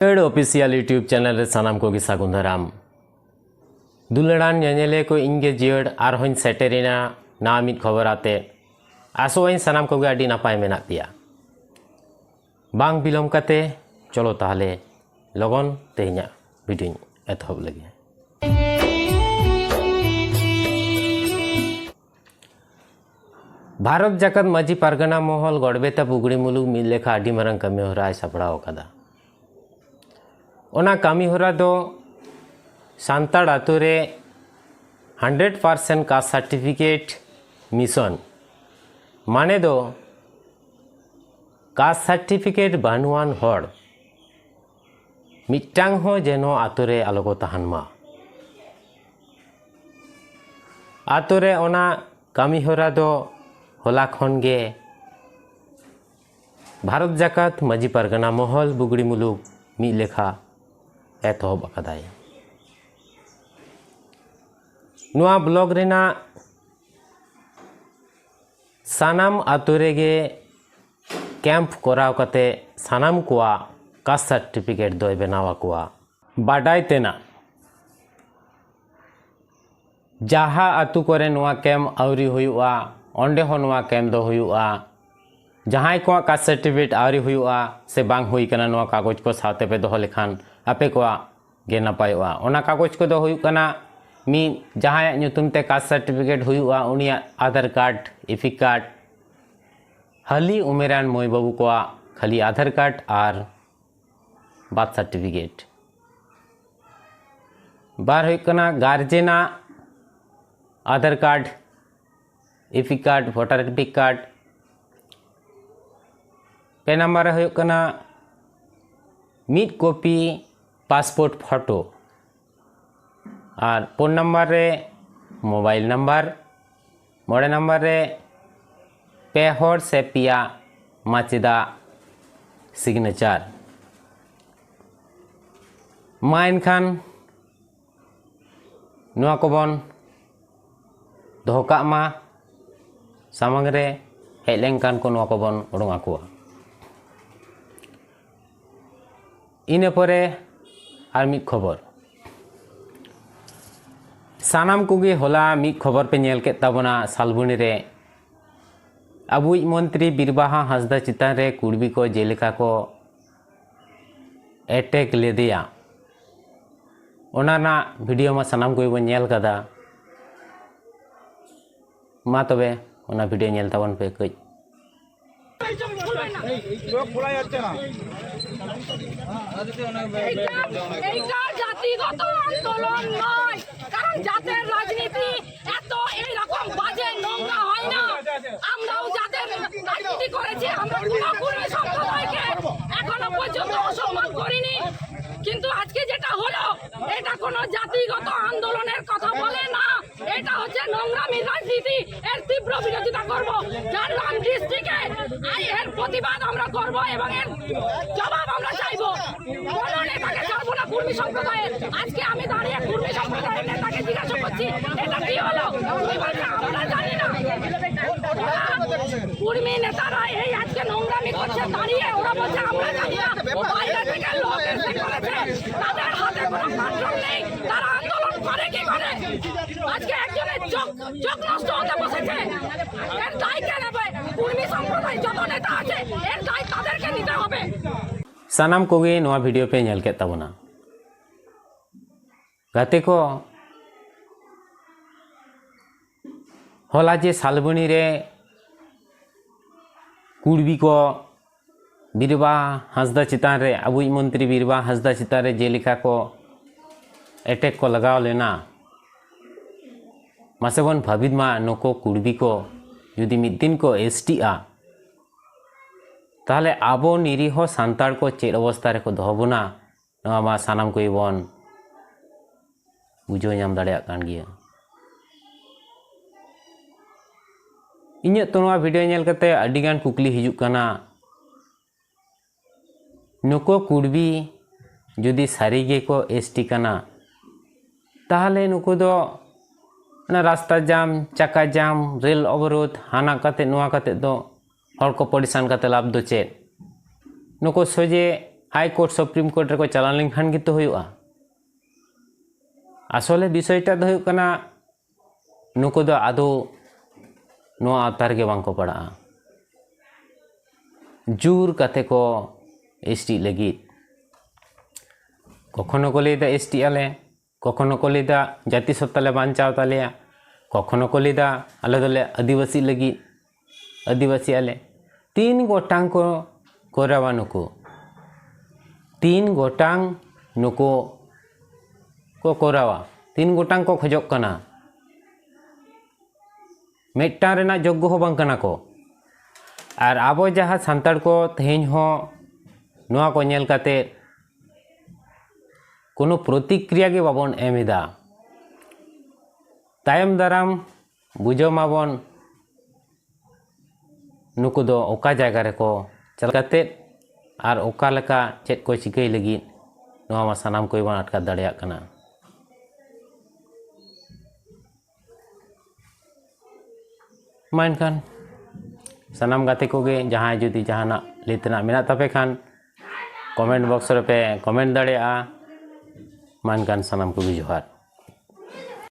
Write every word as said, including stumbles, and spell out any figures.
ᱫᱩᱞᱟᱹᱲ official YouTube channel ᱨᱮ ᱥᱟᱱᱟᱢ ᱠᱚᱜᱮ ᱥᱟᱹᱜᱩᱱ ᱫᱟᱨᱟᱢ᱾ ᱫᱩᱞᱟᱹᱲᱟᱱ ᱧᱮᱧᱮᱞᱤᱭᱟᱹ ᱠᱚ, ᱤᱧ ᱜᱮ ᱡᱤᱭᱟᱹᱲ ᱟᱨᱦᱚᱸᱧ ᱥᱮᱴᱮᱨᱮᱱᱟ ᱱᱟᱣᱟ ᱢᱤᱫ ᱠᱷᱚᱵᱚᱨ ᱟᱛᱮ᱾ ᱟᱥᱚᱜ ᱟᱹᱧ ᱥᱟᱱᱟᱢ ᱠᱚᱜᱮ ᱟᱹᱰᱤ ᱱᱟᱯᱟᱭ ᱢᱮᱱᱟᱜ ᱯᱮᱭᱟ᱾ ᱵᱟᱝ ᱵᱤᱞᱚᱢ ᱠᱟᱛᱮ ᱪᱚᱞᱚ ᱛᱟᱦᱞᱮ ᱞᱚᱜᱚᱱ ᱛᱮᱦᱮᱧᱟᱜ ᱵᱷᱤᱰᱤᱭᱳᱧ ᱮᱛᱚᱦᱚᱵ ᱞᱮᱜᱮ᱾ ᱵᱷᱟᱨᱚᱛ ᱡᱟᱠᱟᱛ ᱢᱟᱹᱡᱷᱤ ᱯᱟᱨᱜᱟᱱᱟ ᱢᱚᱦᱚᱞ ᱜᱚᱲᱵᱮᱛᱟ ᱵᱩᱜᱲᱤ ᱢᱩᱞᱩᱠ ᱢᱤᱫ ᱞᱮᱠᱷᱟ ᱟᱹᱰᱤ ᱢᱟᱨᱟᱝ ᱠᱟᱹᱢᱤ ᱦᱚᱨᱟᱭ ᱥᱟᱯᱲᱟᱣ ᱟᱠᱟᱫᱟ᱾ ᱚᱱᱟ ᱠᱟᱹᱢᱤ ᱦᱚᱨᱟ ᱫᱚ ᱥᱟᱱᱛᱟᱲ ᱟᱛᱳ ᱨᱮ hundred percent caste certificate mission, ᱢᱟᱱᱮ ᱫᱚ ᱠᱟᱥᱴ ᱥᱟᱨᱴᱤᱯᱷᱤᱠᱮᱴ ᱵᱟᱹᱱᱩᱜᱟᱱ ᱦᱚᱲ ᱢᱤᱫᱴᱟᱝ ᱦᱚᱸ ᱡᱮᱱᱚ ᱟᱛᱳ ᱨᱮ ᱟᱞᱚ ᱠᱚ ᱛᱟᱦᱮᱱ ᱢᱟ᱾ ᱟᱛᱳ ᱨᱮ ᱚᱱᱟ ᱠᱟᱹᱢᱤ ᱦᱚᱨᱟ ᱫᱚ ᱦᱚᱞᱟ ᱠᱷᱚᱱ ᱜᱮ ᱵᱷᱟᱨᱚᱛ ᱡᱟᱠᱟᱛ ᱢᱟᱹᱡᱷᱤ ᱯᱟᱨᱜᱟᱱᱟ ᱢᱚᱦᱚᱞ ᱵᱩᱜᱲᱤ ᱢᱩᱞᱩᱠ ᱢᱤᱫ ᱞᱮᱠᱷᱟ ᱮᱛᱚᱦᱚᱵ ᱟᱠᱟᱫᱟᱭ᱾ ᱱᱚᱣᱟ ᱵᱞᱚᱠ ᱨᱮᱱᱟᱜ ᱥᱟᱱᱟᱢ ᱟᱛᱳ ᱨᱮᱜᱮ ᱠᱮᱢᱯ ᱠᱚᱨᱟᱣ ᱠᱟᱛᱮ ᱥᱟᱱᱟᱢ ᱠᱚᱣᱟᱜ ᱠᱟᱥᱴ ᱥᱟᱨᱴᱤᱯᱷᱤᱠᱮᱴ ᱫᱚᱭ ᱵᱮᱱᱟᱣ ᱟᱠᱚᱣᱟ᱾ ᱵᱟᱰᱟᱭ ᱛᱮᱱᱟᱜ, ᱡᱟᱦᱟᱸ ᱟᱛᱳ ᱠᱚᱨᱮ ᱱᱚᱣᱟ ᱠᱮᱢᱯ ᱟᱹᱣᱨᱤ ᱦᱩᱭᱩᱜᱼᱟ, ᱚᱸᱰᱮ ᱦᱚᱸ ᱱᱚᱣᱟ ᱠᱮᱢᱯ ᱫᱚ ᱦᱩᱭᱩᱜᱼᱟ᱾ ᱡᱟᱦᱟᱸᱭ ᱠᱚᱣᱟᱜ ᱠᱟᱥᱴ ᱥᱟᱨᱴᱤᱯᱷᱤᱠᱮᱴ ᱟᱹᱣᱨᱤ ᱦᱩᱭᱩᱜᱼᱟ ᱥᱮ ᱵᱟᱝ ᱦᱩᱭ ᱠᱟᱱᱟ, ᱱᱚᱣᱟ ᱠᱟᱜᱚᱡᱽ ᱠᱚ ᱥᱟᱶᱛᱮ ᱯᱮ ᱫᱚᱦᱚ ᱞᱮᱠᱷᱟᱱ ᱟᱯᱮ ᱠᱚᱣᱟᱜ ᱜᱮ ᱱᱟᱯᱟᱭᱚᱜᱼᱟ᱾ ᱚᱱᱟ ᱠᱟᱜᱚᱡᱽ ᱠᱚᱫᱚ ᱦᱩᱭᱩᱜ ᱠᱟᱱᱟ, ᱢᱤᱫ, ᱡᱟᱦᱟᱸᱭᱟᱜ ᱧᱩᱛᱩᱢ ᱛᱮ ᱠᱟᱥᱴ ᱥᱟᱨᱴᱤᱯᱷᱤᱠᱮᱴ ᱦᱩᱭᱩᱜᱼᱟ, ᱩᱱᱤᱭᱟᱜ ᱟᱫᱷᱟᱨ ᱠᱟᱨᱰ, ᱤᱯᱤᱠ ᱠᱟᱨᱰ, ᱦᱟᱹᱞᱤ ᱩᱢᱮᱨᱟᱱ ᱢᱟᱹᱭ ᱵᱟᱹᱵᱩ ᱠᱚᱣᱟᱜ ᱠᱷᱟᱹᱞᱤ ᱟᱫᱷᱟᱨ ᱠᱟᱨᱰ ᱟᱨ ᱵᱟᱨᱛᱷ ᱥᱟᱨᱴᱤᱯᱷᱤᱠᱮᱴ᱾ ᱵᱟᱨ ᱦᱩᱭᱩᱜ ᱠᱟᱱᱟ, ᱜᱟᱨᱡᱮᱱᱟᱜ Aadhaar card, EPIC card, voter EPIC card. ᱯᱮ ᱱᱟᱢᱵᱟᱨ ᱨᱮ ᱦᱩᱭᱩᱜ ᱠᱟᱱᱟ, ᱢᱤᱫ ᱠᱚᱯᱤ ᱯᱟᱥᱯᱳᱨᱴ ᱯᱷᱳᱴᱳ᱾ ᱟᱨ ᱯᱩᱱ ᱱᱟᱢᱵᱟᱨ ᱨᱮ ᱢᱳᱵᱟᱭᱤᱞ ᱱᱟᱢᱵᱟᱨ᱾ ᱢᱚᱬᱮ ᱱᱟᱢᱵᱟᱨ ᱨᱮ ᱯᱮ ᱦᱚᱲ ᱥᱮ ᱯᱮᱭᱟ ᱢᱟᱪᱮᱫᱟᱜ ᱥᱤᱜᱽᱱᱮᱪᱟᱨ᱾ ᱢᱟ ᱮᱱᱠᱷᱟᱱ ᱱᱚᱣᱟ ᱠᱚᱵᱚᱱ ᱫᱚᱦᱚ ᱠᱟᱜ ᱢᱟ ᱥᱟᱢᱟᱝ ᱨᱮ, ᱦᱮᱡ ᱞᱮᱱᱠᱷᱟᱱ ᱠᱚ ᱱᱚᱣᱟ ᱠᱚᱵᱚᱱ ᱩᱰᱩᱝ ᱟᱠᱚᱣᱟ᱾ ᱤᱱᱟᱹ ᱯᱚᱨᱮ ᱟᱨ ᱢᱤᱫ ᱠᱷᱚᱵᱚᱨ᱾ ᱥᱟᱱᱟᱢ ᱠᱚᱜᱮ ᱦᱚᱞᱟ ᱢᱤᱫ ᱠᱷᱚᱵᱚᱨ ᱯᱮ ᱧᱮᱞ ᱠᱮᱫ ᱛᱟᱵᱚᱱᱟ, ᱥᱟᱞᱵᱚᱱᱤ ᱨᱮ ᱟᱵᱚᱭᱤᱡ ᱢᱚᱱᱛᱨᱤ ᱵᱤᱨᱵᱟᱦᱟ ᱦᱟᱸᱥᱫᱟ ᱪᱮᱛᱟᱱ ᱨᱮ ᱠᱩᱲᱵᱤ ᱠᱚ ᱡᱮᱞᱮᱠᱟ ᱠᱚ ᱮᱴᱮᱠ ᱞᱮᱫᱮᱭᱟ, ᱚᱱᱟ ᱨᱮᱱᱟᱜ ᱵᱷᱤᱰᱤᱭᱳ ᱢᱟ ᱥᱟᱱᱟᱢ ᱠᱚᱜᱮ ᱵᱚᱱ ᱧᱮᱞ ᱠᱟᱫᱟ᱾ ᱢᱟ ᱛᱚᱵᱮ ᱚᱱᱟ ᱵᱷᱤᱰᱤᱭᱳ ᱧᱮᱞ ᱛᱟᱵᱚᱱ ᱯᱮ ᱠᱟᱹᱡ᱾ এইটা জাতিগত আন্দোলন নয়, কারণ জাতের রাজনীতি এত এইরকম বাজে নোংরা হয় না। আমরাও জাতের রাজনীতি করেছি, আমরা কোনো কুর্মী সম্প্রদায়কে এখনো পর্যন্ত অসম্মান করিনি। কিন্তু আজকে যেটা হলো, এটা কোনো জাতিগত আন্দোলনের কথা বলে না, এটা হচ্ছে নোংরামি রাজনীতি। এর তীব্র বিরোধিতা করব। ঝাড়গ্রাম ডিস্ট্রিক্টে এই এর প্রতিবাদ আমরা করব এবং এর জবাব আমরা চাইবো। কোনো নেতাকে ছাড়বো না কুর্মী সম্প্রদায়ের। আজকে আমি দাঁড়িয়ে কুর্মী সম্প্রদায়ের নেতাকে জিজ্ঞাসা করছি, এটা কি হলো? উনি বলছে, আমরা জানি না। কুর্মী নেতারা এই আজকে নোংরামি করছে, দাঁড়িয়ে ওরা বলছে, আমরা জানি না। বাইরে থেকে লোক এসে করেছে, তাদের হাতে কোনো কন্ট্রোল নেই, তারা আন্দোলন করে কি করে? আজকে একজনের চোখ চোখ নষ্ট হতে বসেছে। এর দায় কে নেবে? কুর্মী সম্প্রদায় যত নেতা আছে, এর দায় তাদেরকে নিতে হবে। ᱥᱟᱱᱟᱢ ᱠᱚᱜᱮ ᱱᱚᱣᱟ ᱵᱷᱤᱰᱤᱭᱳ ᱯᱮ ᱧᱮᱞ ᱠᱮᱫ ᱛᱟᱵᱚᱱᱟ᱾ ᱜᱟᱛᱮ ᱠᱚ, ᱦᱚᱞᱟ ᱡᱮ ᱥᱟᱞᱵᱚᱱᱤ ᱨᱮ ᱠᱩᱲᱵᱤ ᱠᱚ ᱵᱤᱨᱵᱟ ᱦᱟᱸᱥᱫᱟ ᱪᱮᱛᱟᱱ ᱨᱮ, ᱟᱵᱚᱭᱤᱡ ᱢᱚᱱᱛᱨᱤ ᱵᱤᱨᱵᱟ ᱦᱟᱸᱥᱫᱟ ᱪᱮᱛᱟᱱ ᱨᱮ ᱡᱮᱞᱮᱠᱟ ᱠᱚ ᱮᱴᱮᱠ ᱠᱚ ᱞᱟᱜᱟᱣ ᱞᱮᱱᱟ, ᱢᱟᱥᱮ ᱵᱚᱱ ᱵᱷᱟᱹᱵᱤᱛ ᱢᱟ, ᱱᱩᱠᱩ ᱠᱩᱲᱵᱤ ᱠᱚ ᱡᱩᱫᱤ ᱢᱤᱫ ᱫᱤᱱ ᱠᱚ ᱮᱥᱴᱤᱜᱼᱟ, ᱛᱟᱦᱚᱞᱮ ᱟᱵᱚ ᱱᱤᱨᱤᱦᱚ ᱥᱟᱱᱛᱟᱲ ᱠᱚ ᱪᱮᱫ ᱚᱵᱚᱥᱛᱟ ᱨᱮᱠᱚ ᱫᱚᱦᱚ ᱵᱚᱱᱟ, ᱱᱚᱣᱟ ᱢᱟ ᱥᱟᱱᱟᱢ ᱠᱚᱜᱮ ᱵᱚᱱ ᱵᱩᱡᱷᱟᱹᱣ ᱧᱟᱢ ᱫᱟᱲᱮᱭᱟᱜ ᱠᱟᱱ ᱜᱮᱭᱟ᱾ ᱤᱧᱟᱹᱜ ᱛᱚ ᱱᱚᱣᱟ ᱵᱷᱤᱰᱤᱭᱳ ᱧᱮᱞ ᱠᱟᱛᱮ ᱟᱹᱰᱤᱜᱟᱱ ᱠᱩᱠᱞᱤ ᱦᱤᱡᱩᱜ ᱠᱟᱱᱟ, ᱱᱩᱠᱩ ᱠᱩᱲᱵᱤ ᱡᱩᱫᱤ ᱥᱟᱹᱨᱤ ᱜᱮᱠᱚ ᱮᱥᱴᱤ ᱠᱟᱱᱟ, ᱛᱟᱦᱚᱞᱮ ᱱᱩᱠᱩ ᱫᱚ ᱚᱱᱟ ᱨᱟᱥᱛᱟ ᱡᱟᱢ, ᱪᱟᱠᱟ ᱡᱟᱢ, ᱨᱮᱞ ᱚᱵᱚᱨᱳᱫᱷ, ᱦᱟᱱᱟ ᱠᱟᱛᱮ ᱱᱚᱣᱟ ᱠᱟᱛᱮ ᱫᱚ ᱦᱚᱲ ᱠᱚ ᱯᱚᱨᱤᱥᱟᱱ ᱠᱟᱛᱮ ᱞᱟᱵᱷ ᱫᱚ ᱪᱮᱫ? ᱱᱩᱠᱩ ᱥᱚᱡᱷᱮ ᱦᱟᱭ ᱠᱳᱨᱴ, ᱥᱩᱯᱨᱤᱢ ᱠᱳᱨᱴ ᱨᱮᱠᱚ ᱪᱟᱞᱟᱣ ᱞᱮᱱᱠᱷᱟᱱ ᱜᱮᱛᱚ ᱦᱩᱭᱩᱜᱼᱟ᱾ ᱟᱥᱚᱞᱮ ᱵᱤᱥᱚᱭᱴᱟᱜ ᱫᱚ ᱦᱩᱭᱩᱜ ᱠᱟᱱᱟ, ᱱᱩᱠᱩ ᱫᱚ ᱟᱫᱚ ᱱᱚᱣᱟ ᱟᱣᱛᱟ ᱨᱮᱜᱮ ᱵᱟᱝ ᱠᱚ ᱯᱟᱲᱟᱜᱼᱟ᱾ ᱡᱳᱨ ᱠᱟᱛᱮ ᱠᱚ ᱮᱥ ᱴᱤ ᱞᱟᱹᱜᱤᱫ᱾ ᱠᱚᱠᱷᱚᱱᱚ ᱠᱚ ᱞᱟᱹᱭᱫᱟ ᱮᱥ ᱴᱤ ᱟᱞᱮ, ᱠᱚᱠᱷᱚᱱᱚ ᱠᱚ ᱞᱟᱹᱭᱫᱟ ᱡᱟᱹᱛᱤ ᱥᱚᱛᱛᱟ ᱞᱮ ᱵᱟᱧᱪᱟᱣ ᱛᱟᱞᱮᱭᱟ, ᱠᱚᱠᱷᱚᱱᱚ ᱠᱚ ᱞᱟᱹᱭᱫᱟ ᱟᱞᱮ ᱫᱚᱞᱮ ᱟᱹᱫᱤᱵᱟᱹᱥᱤ ᱞᱟᱹᱜᱤᱫ, ᱟᱹᱫᱤᱵᱟᱹᱥᱤ ᱟᱞᱮ᱾ ᱛᱤᱱ ᱜᱚᱴᱟᱝ ᱠᱚ ᱠᱚᱨᱟᱣᱟ ᱱᱩᱠᱩ, ᱛᱤᱱ ᱜᱚᱴᱟᱝ ᱱᱩᱠᱩ ᱠᱚ ᱠᱚᱨᱟᱣᱟ, ᱛᱤᱱ ᱜᱚᱴᱟᱝ ᱠᱚ ᱠᱷᱚᱡᱚᱜ ᱠᱟᱱᱟ, ᱢᱤᱫᱴᱟᱝ ᱨᱮᱱᱟᱜ ᱡᱳᱜᱽᱜᱚ ᱦᱚᱸ ᱵᱟᱝ ᱠᱟᱱᱟ ᱠᱚ᱾ ᱟᱨ ᱟᱵᱚ ᱡᱟᱦᱟᱸ ᱥᱟᱱᱛᱟᱲ ᱠᱚ ᱛᱮᱦᱮᱧ ᱦᱚᱸ ᱱᱚᱣᱟ ᱠᱚ ᱧᱮᱞ ᱠᱟᱛᱮ ᱠᱳᱱᱳ ᱯᱨᱚᱛᱤᱠᱨᱤᱭᱟ ᱜᱮ ᱵᱟᱵᱚᱱ ᱮᱢ ᱮᱫᱟ᱾ ᱛᱟᱭᱚᱢ ᱫᱟᱨᱟᱢ ᱵᱩᱡᱷᱟᱹᱣ ᱢᱟᱵᱚᱱ ᱱᱩᱠᱩ ᱫᱚ ᱚᱠᱟ ᱡᱟᱭᱜᱟ ᱨᱮᱠᱚ ᱪᱟᱞᱟᱣ ᱠᱟᱛᱮ ᱟᱨ ᱚᱠᱟ ᱞᱮᱠᱟ ᱪᱮᱫ ᱠᱚ ᱪᱤᱠᱟᱹᱭ ᱞᱟᱹᱜᱤᱫ, ᱱᱚᱣᱟ ᱢᱟ ᱥᱟᱱᱟᱢ ᱠᱚᱜᱮ ᱵᱚᱱ ᱟᱴᱠᱟᱨ ᱫᱟᱲᱮᱭᱟᱜ ᱠᱟᱱᱟ᱾ ᱢᱟ ᱮᱱᱠᱷᱟᱱ ᱥᱟᱱᱟᱢ ᱜᱟᱛᱮ ᱠᱚᱜᱮ ᱡᱟᱦᱟᱸᱭ ᱡᱩᱫᱤ ᱡᱟᱦᱟᱱᱟᱜ ᱞᱟᱹᱭ ᱛᱮᱱᱟᱜ ᱢᱮᱱᱟᱜ ᱛᱟᱯᱮ ᱠᱷᱟᱱ comment box ᱨᱮᱯᱮ comment ᱫᱟᱲᱮᱭᱟᱜᱼᱟ᱾ ᱢᱟ ᱮᱱᱠᱷᱟᱱ ᱥᱟᱱᱟᱢ ᱠᱚᱜᱮ ᱡᱚᱦᱟᱨ᱾